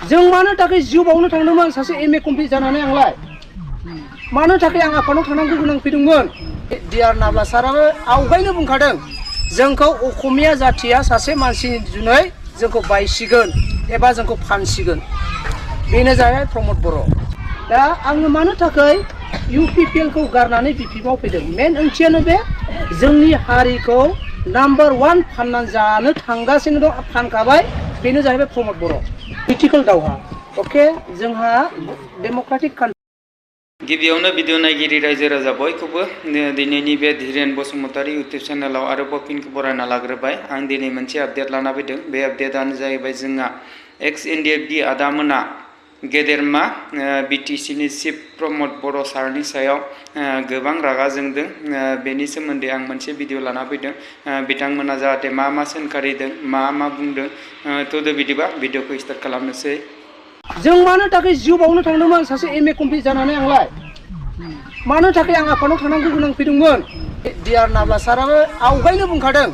जों मानो थाखाय जिउ बावनो थांदोंमोन सासे एमए कमप्लिट जानानै आंलाय मानो थाखाय आं आफादाव थांनांगौ गोनां फैदोंमोन डिआर नाब्ला साराबो आवगायनो बुंखादों जोंखौ असमिया जाथिया सासे मानसिनि जुनै जोंखौ बायसिगोन एबा जोंखौ फानसिगोन बेनो जाहैबाय प्रमद बर' दा आङो मानो थाखाय इउपिपिएल खौ गारनानै बिपिएफआव फैदों मेन ओंथियानो बे जोंनि हारिखौ नाम्बार 1 फाननानै जानो थांगासिनो दं फानखाबाय बेनो जाहैबाय प्रमद बर' पलिटिकेल दावहा अके जोंहा डेम'क्रेटिक कान्ट्रि गिबियावनो भिडिअ नायगिरि रायजो राजा बयखौबो दिनैनि बे धीरेन बसुमतारी इउटुब चेनेलाव आरोबाव फिनखौ बरायना लाग्रोबाय आं दिनै मोनसे आपडेट लाना फैदों बे आपडेटआनो जाहैबाय जोंहा एक्स एनडिएफबि आदामोना गेदेरमा बिटिसिनि चिफ प्रमद बर' सारनि सायाव गोबां रागा जोंदों बेनि सोमोन्दै आं मोनसे भिडिअ लाना फैदों बिथांमोना जाहाथे मा सोंखारिदों मा बुंदों थ' बिदिबा भिडिअखौ स्टार्ट खालामनोसै जों मानो थाखाय जिउ बावनो थांदोंमोन सासे एमए कमप्लिट जानानै आंलाय मानो थाखाय आं आफादाव थांनांगौ गोनां फैदोंमोन डिआर नाब्ला साराबो आवगायनो बुंखादों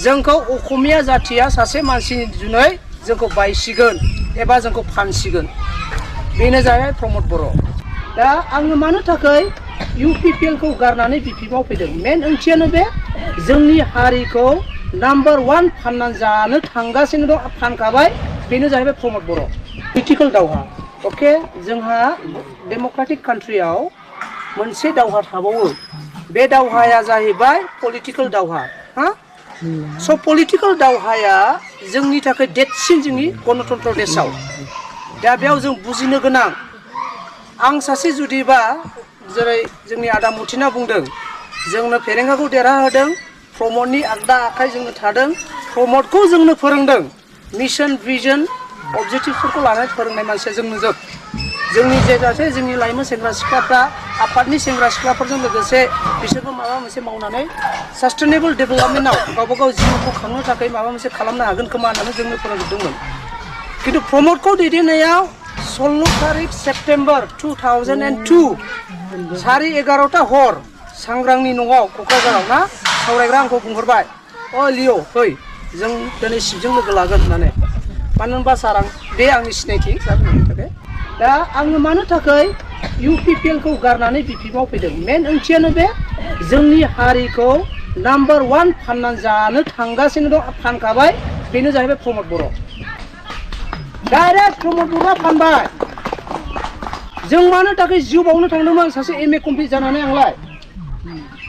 जोंखौ असमिया जाथिया सासे मानसिनि जुनै जोंखौ बायसिगोन एबा जोंखौ फानसिगोन बेनो जाहैबाय प्रमद बर' दा आङो मानो थाखाय इउपिपिएल खौ गारनानै बिपिएफआव फैदों मेन ओंथियानो बे जोंनि हारिखौ नाम्बार 1 फाननानै जानो थांगासिनो दं फानखाबाय बेनो जाहैबाय प्रमद बर' पलिटिकेल दावहा अके जोंहा डेम'क्रेटिक कान्ट्रियाव मोनसे दावहा थाबावो बे दावहाया जाहैबाय पलिटिकेल दावहा हा स' पलिटिकेल दावहाया जोंनि थाखाय देरसिन जोंनि गणतन्त्र देशआव दा बेयाव जों बुजिनो गोनां आं सासे जुदिबा जेरै जोंनि आदा मथिना बुंदों जोंनो फेरेंगाखौ देरहाहोदों प्रमदनि आगदा आखाइ जोंनो थादों प्रमदखौ जोंनो फोरोंदों मिशन भिजन अबजेक्टिभफोरखौ लानानै फोरोंनाय मानसिया जोंनो जोंनि जाहाथे जोंनि लाइमोन सेंग्रा सिख्लाफ्रा आफादनि सेंग्रा सिख्लाफोरजों लोगोसे बिसोरबो माबा मोनसे मावनानै सास्टेनेबल डेभेलपमेन्टआव गावबा गाव जिउखौ खांनो थाखाय माबा मोनसे खालामनो हागोन खोमा होननानै जोंनो फोरोंजोबदोंमोन खिन्थु प्रमदखौ दैदेननायाव 16 तारिख सेप्तेम्बर 2002 11:30 हर सांग्रांनि न'आव क'क्राझाराव ना सावरायग्रा आंखौ बुंहरबाय लिअ फै जों दिनै शिबजों लोगो लागोन होननानै मानो होनबा सार आं बे आंनि सिनायथि जाबोनायनि थाखाय दा आङो मानो थाखाय इउपिपिएल खौ गारनानै बिपिएफआव फैदों मेन ओंथियानो बे जोंनि हारिखौ नाम्बार 1 फाननानै जानो थांगासिनो दं फानखाबाय बेनो जाहैबाय प्रमद बर' डाइरेक्ट प्रमद बर'आ फानबाय जों मानो थाखाय जिउ बावनो थांदोंमोन सासे एमए कमप्लिट जानानै आंलाय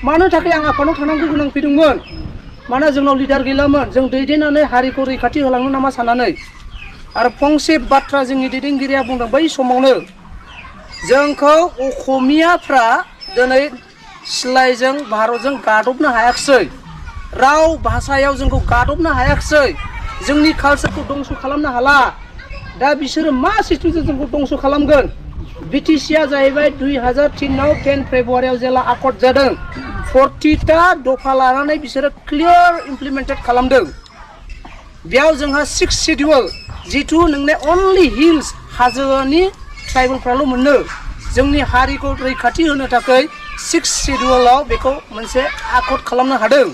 मानो थाखाय आं आफादाव थांनांगौ गोनां फैदोंमोन मानो जोंनाव लिडार गैलामोन जों दैदेननानै हारिखौ रैखाथि होलांनो नामा साननानै आरो फंसे बाथ्रा जोंनि दैदेनगिरिया बुंदों बै समावनो जोंखौ असमियाफ्रा दिनै सिलाइजों भारतजों गादबनो हायाखिसै राव भाषायाव जोंखौ गादबनो हायाखिसै जोंनि कालचारखौ दंस' खालामनो हाला दा बिसोरो मा सिस्टेमजों जोंखौ दंस' खालामगोन बिटिसिआ जाहैबाय 2003 आव 10 फेब्रुवारियाव जेला आकर्ड जादों 40टा दफा लानानै बिसोरो क्लियार इमप्लिमेन्टेड खालामदों बेयाव जोंहा 6 शेड्युल जिथु नोंने अनलि हिल्स हाजोनि ट्राइबेलफ्राल' मोनो जोंनि हारिखौ रैखाथि होनो थाखाय 6 शेड्युलाव बेखौ मोनसे आकर्ड खालामनो हादों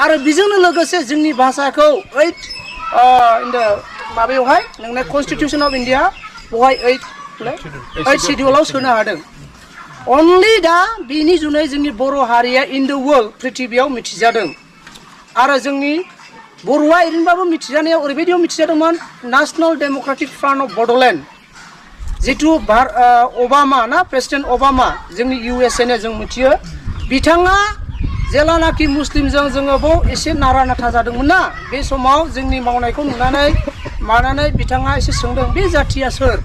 आरो बेजोंनो लोगोसे जोंनि भाषाखौ 8 माबायावहाय नोंने कनस्टिटिउसन अफ इन्डिया बहाय 8 शेड्युलाव सोनो हादों अनलि दा बिनि जुनै जोंनि बर' हारिया इन द वर्ल्ड पृथिबियाव मिथिजादों आरो जोंनि बर'आ ओरैनोबाबो मिथिजानायाव ओरैबायदियाव मिथिजादोंमोन national democratic front of Bodoland जिथु ओबामा ना प्रेसिडेन्ट ओबामा जोंनि इउएसए जों मिथियो बिथाङा जेलानाखि मुस्लिमजों जोङो बाव एसे नारा नाथा जादोंमोन ना बे समाव जोंनि मावनायखौ नुनानै बिथाङा एसे सोंदों बे जाथिया सोर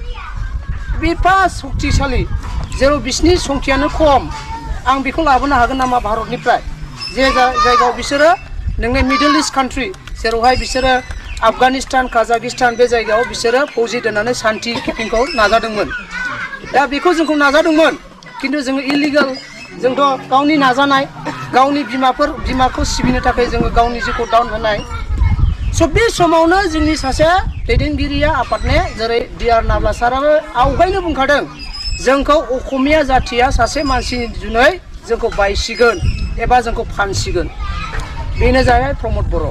बेफा शक्तिशालि जेराव बिसिनि संख्यानो खम आं बेखौ लाबोनो हागोन नामा भारतनिफ्राय जे जायगायाव बिसोरो नोंनि मिडल इस्ट कान्ट्रि जेरावहाय बिसोरो आफगानिस्तान काजाकिस्तान बे जायगायाव बिसोरो फौजि दोननानै शान्ति किपिंखौ नाजादोंमोन दा बेखौ जोंखौ नाजादोंमोन खिन्थु जोङो इलिगेल जोंथ' गावनि नाजानाय गावनि बिमाखौ सिबिनो थाखाय जोङो गावनि जिउखौ डाउन होनाय स' बे समावनो जोंनि सासे दैदेनगिरिया आफादने जेरै डिआर नाब्ला साराबो आवगायनो बुंखादों जोंखौ असमिया जाथिया सासे मानसिनि जुनै जोंखौ बायसिगोन एबा जोंखौ फानसिगोन बेनो जाहैबाय प्रमद बर'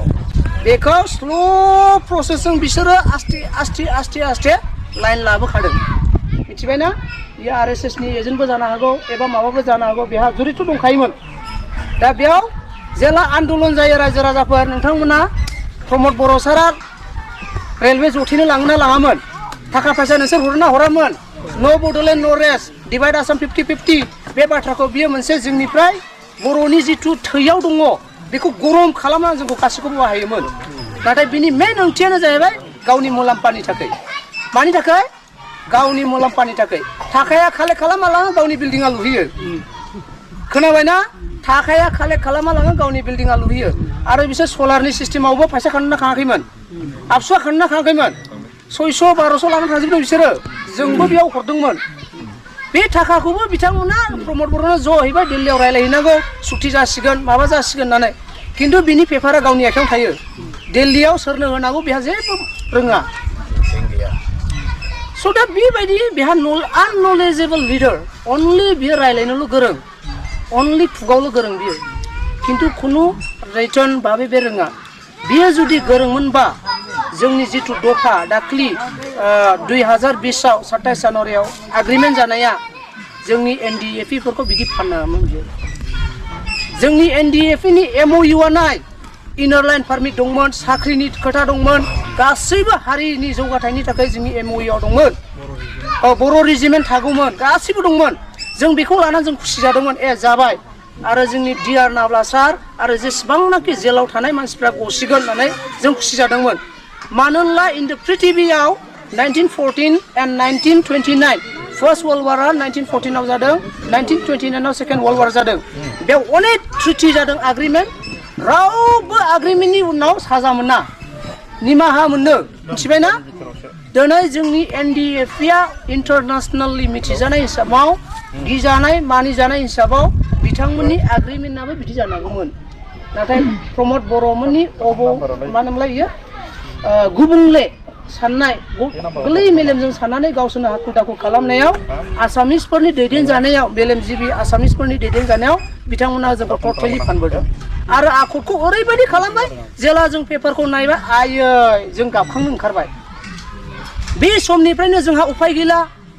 बेखौ स्ल' प्रसेसजों बिसोरो आस्ते लाइन लाबोखादों मिथिबायना बियो RSS नि एजेन्टबो जानो हागौ एबा माबाबो जानो हागौ बेहा जुरिथ' दंखायोमोन दा बेयाव जेला आन्दलन जायो रायजो राजाफोर नोंथांमोना प्रमद बर' सारा रेलवे जथेनो लाङोना लाङामोन थाखा फैसा नोंसोर हरोना हरामोन नो बड'लेण्ड नो रेस्ट डिवाइड आसाम 50-50 बे बाथ्राखौ बियो मोनसे जोंनिफ्राय बर'नि जिथु थैयाव दङ बेखौ गरम खालामना जोंखौ गासैखौबो बाहायोमोन नाथाय बिनि मेन ओंथियानो जाहैबाय गावनि मुलाम्फानि थाखाय मानि थाखाय गावनि मुलाम्फानि थाखाय थाखाया कालेक्ट खालामा लाङो गावनि बिल्डिंआ लुहैयो खोनाबायना थाखाया कालेक्ट खालामा लाङो गावनि बिल्डिंआ लुहैयो आरो बिसोर सलारनि सिस्टेमावबो फैसा खानोना खाङाखैमोन आबसुआ खानोना खाङाखैमोन 600-1200 लानानै थांजोबदों बिसोरो जोंबो बेयाव हरदोंमोन बे थाखाखौबो बिथांमोना प्रमद बर'नो ज'हैबाय दिल्लीयाव रायलायहैनांगौ सुक्ति जासिगोन माबा जासिगोन होननानै खिन्थु बिनि पेपारा गावनि आखायाव थायो दिल्लीयाव सोरनो होनांगौ बेहा जेबो रोङा स' दा बेबायदि बेहा आननलेजेबल लिडार अनलि बियो रायलायनोल' गोरों अनलि खुगावल' गोरों बियो खिन्थु खुनु रिटर्न भाबै बे रोङा बियो जुदि गोरोंमोनबा जोंनि जिथु दफा दाख्लि 2020 आव 27 जानुवारियाव एग्रिमेन्ट जानाया जोंनि NDFE फोरखौ बिदि फाननाङामोन बियो जोंनि NDFE नि MOU आ नाय इनार लाइन पारमिट दंमोन साख्रिनि खोथा दंमोन गासैबो हारिनि जौगाथायनि थाखाय जोंनि MOU आव दंमोन बर' रेजिमेन्ट थागौमोन गासैबो दंमोन जों बेखौ लानानै जों खुसि जादोंमोन जाबाय आरो जोंनि DR नाब्ला सार आरो जेसेबांनाखि जेलाव थानाय मानसिफ्रा गसिगोन होननानै जों खुसि जादोंमोन मानोना इन द पृथिबीयाव 1914 and 1929 फार्स्ट वर्ल्ड वारआ 1914 आव जादों 1929 आव सेकेन्ड वर्ल्ड वार जादों बेयाव अनेक ट्रिटि जादों एग्रिमेन्ट रावबो एग्रिमेन्टनि उनाव साजा मोना निमाहा मोनो मिथिबायना दिनै जोंनि NDFE आ इन्टारनेसनेलि मिथिजानाय हिसाबाव गिजानाय मानिजानाय हिसाबाव बिथांमोननि एग्रिमेन्टआबो बिदि जानांगौमोन नाथाय प्रमद बर'मोननि मा होनोमोनलाय इयो गुबुंले साननाय गोरलै मेलेमजों साननानै गावसोरनो हाखु दाखु खालामनायाव आसामिसफोरनि दैदेनजानायाव मेलेमजिबि आसामिसफोरनि दैदेनजानायाव बिथांमोना जोंखौ टटेलि फानबोदों आरो आखुखौ ओरैबायदि खालामबाय जेला जों पेपारखौ नायबाय आयै जों गाबखांनो ओंखारबाय बे समनिफ्रायनो जोंहा उपाय गैला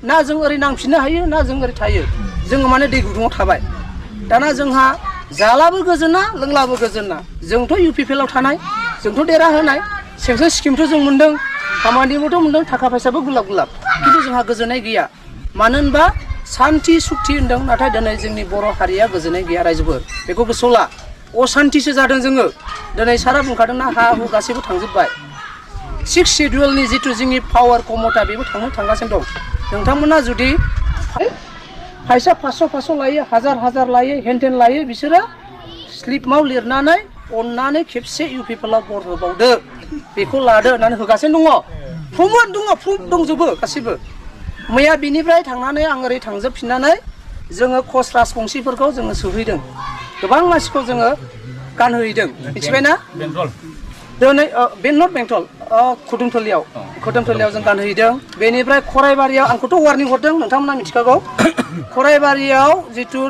ना जों ओरै नांफिननो हायो ना जों ओरै थायो जोङो माने दै गुदुङाव थाबाय दाना जोंहा जालाबो गोजोना लोंलाबो गोजोना जोंथ' UPPL आव थानाय जोंथ' देरा होनाय सेंसन स्किमथ' जों मोन्दों खामानिबोथ' मोन्दों थाखा फैसाबो गुलाब गुलाब खिन्थु जोंहा गोजोननाय गैया मानो होनबा सान्थि सुक्ति होन्दों नाथाय दिनै जोंनि बर' हारिया गोजोननाय गैया रायजोफोर बेखौ गोसोआव ला असान्थिसो जादों जोङो दिनै सारा बुंखादोंना हा हु गासैबो थांजोब्बाय 6 शेड्युलनि जिथु जोंनि पावार कमथा बेबो थांगासिनो दं नोंथांमोना जुदि फैसा 500 लायो 1000 लायो हेनटेन लायो बिसोरो स्लिपआव लिरनानै अननानै खेबसे UPPL आव भट होबावदो बेखौ लादो होननानै होगासिनो दङ प्रमद दङ प्रुफ दंजोबो गासिबो मैया बिनिफ्राय थांनानै आं ओरै थांजोबफिननानै जोङो कच राजबंसिफोरखौ जोङो सोहैदों गोबां मानसिखौ जोङो गानहोहैदों मिथिबायना दिनै बेंटल खुदुमथलियाव जों गानहैदों बेनिफ्राय खराइबारियाव आंखौथ' वार्निं हरदों नोंथांमोना मिथिखागौ खराइबारियाव जिथु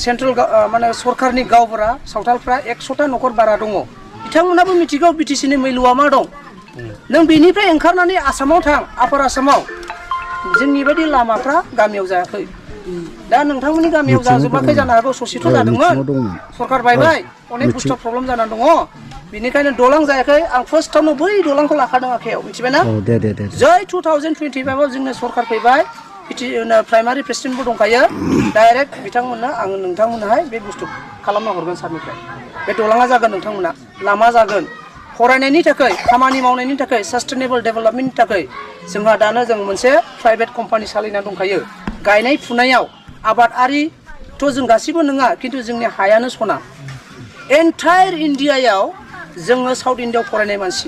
सेन्ट्रेल माने सरकारनि गावबुरा सावथालफ्रा 100टा न'खर बारा दङ बिथांमोनाबो मिथिगौ BTC नि मैलुआ मा दं नों बेनिफ्राय ओंखारनानै आसामाव थां आपार आसामाव जोंनि बायदि लामाफ्रा गामियाव जायाखै दा नोंथांमोननि गामियाव जाजोबाखै जानो हागौ ससेथ' जादोंमोन सरकार बायबाय अनेक बुस्थु प्रब्लेम जानानै दङ बेनिखायनो दलां जायाखै आं फार्स्टआवनो बै दलांखौ लाखादों आखायाव मिथिबायना जै 2025 आव जोंनो सरकार फैबाय प्राइमारि प्रेसिडेन्टबो दंखायो डाइरेक्ट बिथांमोननो आं नोंथांमोननोहाय बे बुस्थु खालामना हरगोन सारनिफ्राय बे दलाङा जागोन नोंथांमोना लामा जागोन फरायनायनि थाखाय खामानि मावनायनि थाखाय सास्टेनेबल डेभेलपमेन्टनि थाखाय जोंहा दानो जों मोनसे प्राइभेट कम्पानि सालायना दंखायो गायनाय फुनायाव आबादारिथ' जों गासिबो नङा खिन्थु जोंनि हायानो सना एन्टायर इन्डियायाव जोङो साउथ इन्डियायाव फरायनाय मानसि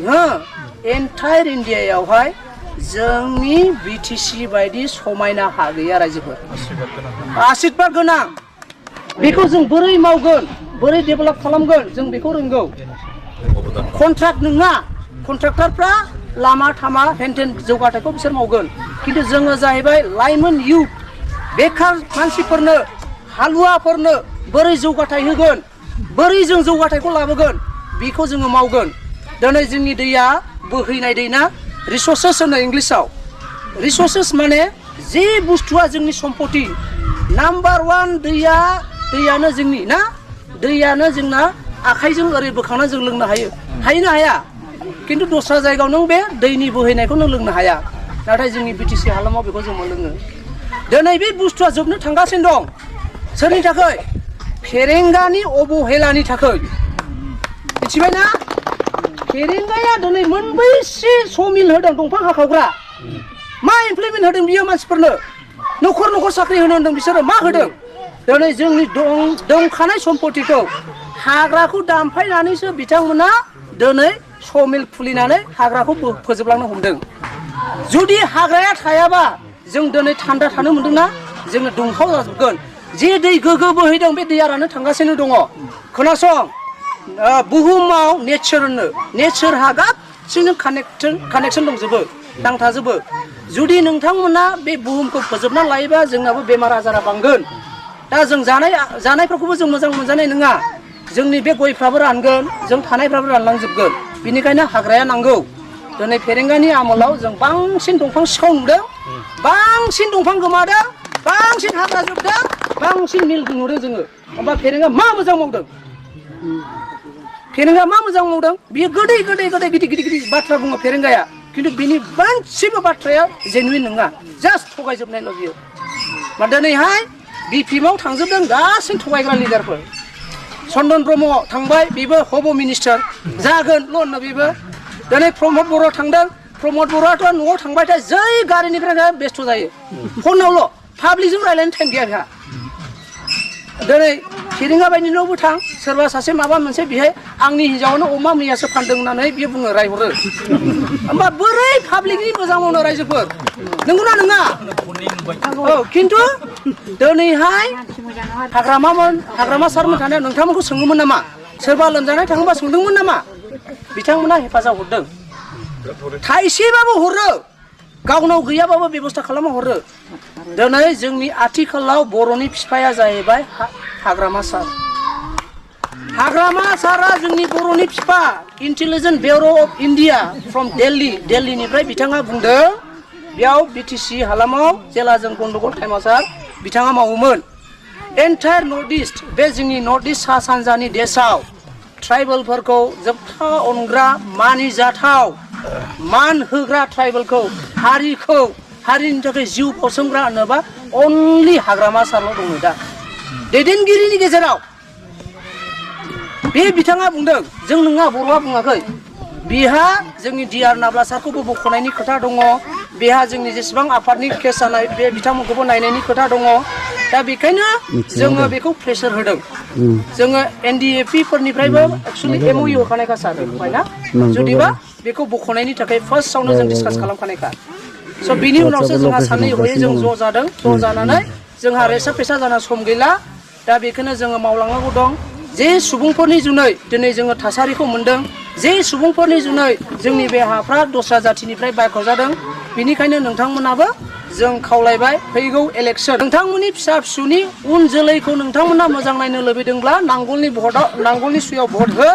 एन्टायर इन्डियायावहाय जोंनि BTC बायदि समायना हा गैया रायजोफोर आशीर्बाद गोनां बेखौ जों बोरै मावगोन बोरै डेभेलप खालामगोन जों बेखौ रोंगौ कन्ट्राक्ट नङा कन्ट्राक्टरफ्रा लामा थामा हेनटेन जौगाथायखौ बिसोर मावगोन खिन्थु जोङो जाहैबाय लाइमोन इउथ बेखार मानसिफोरनो हालुवाफोरनो बोरै जौगाथाय होगोन बोरै जों जौगाथायखौ लाबोगोन बेखौ जोङो मावगोन दिनै जोंनि दैया बोहैनाय दै ना रिसोर्सेस होनो इंलिसाव रिसोर्सेस माने जे बुस्थुआ जोंनि सम्पति नाम्बार 1 दैयानो जोंनि ना दैयानो जोंना आखाइजों ओरै बोखांना जों लोंनो हायो हायोना हाया किन्तु दस्रा जायगायाव नों बे दैनि बोहैनायखौ नों लोंनो हाया नाथाय जोंनि बिटिसि हालामाव बेखौ जों मोनलोङो दिनै बे बुस्थुआ जोबनो थांगासिनो दं सोरनि थाखाय फेरेंगानि अबहेलानि थाखाय मिथिबायना फेरेंगाया दिनै मोनबैसे समिल होदों दंफां हाखावग्रा मा इमप्लिमेन्ट होदों बियो मानसिफोरनो न'खर न'खर साख्रि होनो होदों बिसोरो मा होदों दिनै जोंनि दंखानाय सम्पतिखौ हाग्राखौ दानफायनानैसो बिथांमोना दिनै समिल खुलिनानै हाग्राखौ फोजोबलांनो हमदों जुदि हाग्राया थायाबा जों दिनै थान्दा थानो मोनदोंना जोङो दुंहाव जाजोबगोन जे दै गोगो बोहैदों बे दैया राननो थांगासिनो दङ खोनासं बुहुमाव नेचारहा गासैजों कानेक्सन दंजोबो नांथाजोबो जुदि नोंथांमोना बे बुहुमखौ फोजोबना लायोबा जोंनाबो बेमार आजारा बांगोन दा जों जानायफोरखौबो जों मोजां मोनजानाय नङा जोंनि बे गयफ्राबो रानगोन जों थानायफ्राबो रानलांजोबगोन बेनिखायनो हाग्राया नांगौ दिनै फेरेंगानि आमोलाव जों बांसिन दंफां सिखाव नुदों बांसिन दंफां गोमादों बांसिन हाग्रा जोबदों बांसिन मिल नुदों जोङो होमबा फेरेंगा मा मोजां मावदों फेरेंगा मा मोजां मावदों बियो गोदै गिदिर बाथ्रा बुङो फेरेंगाया किन्तु बिनि मोनसेबो बाथ्राया जेनुइन नङा जास्ट थगायजोबनायल' बियो मा दिनैहाय बिपिएमआव थांजोबदों गासैबो थगायग्रा लिडारफोर चन्दन ब्रह्म थांबाय बेबो हब मिनिस्टार जागोनल' होनो बेबो दिनै प्रमद बर' थांदों प्रमद बर'आथ' न'आव थांबाथाय जै गारिनिफ्राय बेस्थ' जायो फनावल' पाब्लिकजों रायज्लायनो टाइम गैया बेहा दिनै फेरेंगा बायदि न'आवबो थां सोरबा सासे माबा मोनसे बेहाय आंनि हिन्जावानो अमा मैयासो फानदों होननानै बियो बुङो रायहरो होमबा बोरै पाब्लिकनि मोजां मावनो रायजोफोर नंगौना नङा औ किन्तु दिनैहाय हाग्रामा सारमोन थानायाव नोंथांमोनखौ सोङोमोन नामा सोरबा लोमजानाय थाङोबा सोंदोंमोन नामा बिथांमोना हेफाजाब हरदों थाइसेबाबो हरो गावनाव गैयाबाबो बेबस्था खालामना हरो दिनै जोंनि आथिखालाव बर'नि बिफाया जाहैबाय हाग्रामा सारा जोंनि बर'नि बिफा इन्टेलिजेन्स ब्युर' अफ इन्डिया फ्रम दिल्लीनिफ्राय बिथाङा बुंदों बेयाव बिटिसि हालामाव जेला जों गन्दगल टाइमाव सार बिथाङा मावोमोन एन्टायर नर्थ इस्ट बे जोंनि नर्थ इस्ट सा सानजानि देशआव ट्राइबेलफोरखौ जोबथा अनग्रा मानिजाथाव मान होग्रा ट्राइबेलखौ हारिनि थाखाय जिउ बाउसोमग्रा होनोबा अनलि हाग्रामा सारल' दङ दा दैदेनगिरिनि गेजेराव बे बिथाङा बुंदों जों नङा बर'आ बुङाखै बिहा जोंनि डिआर नाब्ला सारखौबो बख'नायनि खोथा दङ बेहा जोंनि जेसेबां आफादनि केस जानाय बे बिथांमोनखौबो नायनायनि खोथा दङ दा बेखायनो जोङो बेखौ प्रेसार होदों जोङो एनडिएफि फोरनिफ्रायबो एक्चुअलि एमअइउ होखानायखा सार ना जुदिबा बेखौ बख'नायनि थाखाय फार्स्टआवनो जों डिसकास खालामखानायखा स' बिनि उनावसो जोंहा सानै हयै जों ज' जादों ज' जानानै जोंहा रेसा फेसा जाना सम गैला दा बेखौनो जोङो मावलांनांगौ दं जे सुबुंफोरनि जुनै दिनै जोङो थासारिखौ मोन्दों जे सुबुंफोरनि जुनै जोंनि बे हाफ्रा दस्रा जाथिनिफ्राय बायख'जादों बेनिखायनो नोंथांमोनाबो जों खावलायबाय फैगौ इलेक्सन नोंथांमोननि फिसा फिसौनि उन जोलैखौ नोंथांमोना मोजां नायनो लुबैदोंब्ला नांगोलनि सुयाव भट हो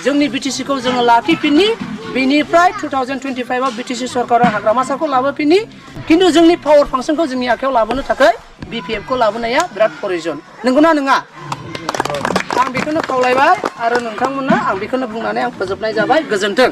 जोंनि बिटिसिखौ जोङो लाखिफिननि बेनिफ्राय 2025आव बिटिसि सरकारा हाग्रामा सारखौ लाबोफिननि किन्तु जोंनि पावार फांसनखौ जोंनि आखायाव लाबोनो थाखाय बिपिएफखौ लाबोनाया बिराद प्रयजन नंगौना नङा आं बेखौनो खावलायबाय आरो नोंथांमोना आं बेखौनो बुंनानै आं फोजोबनाय जाबाय गोजोन्थों।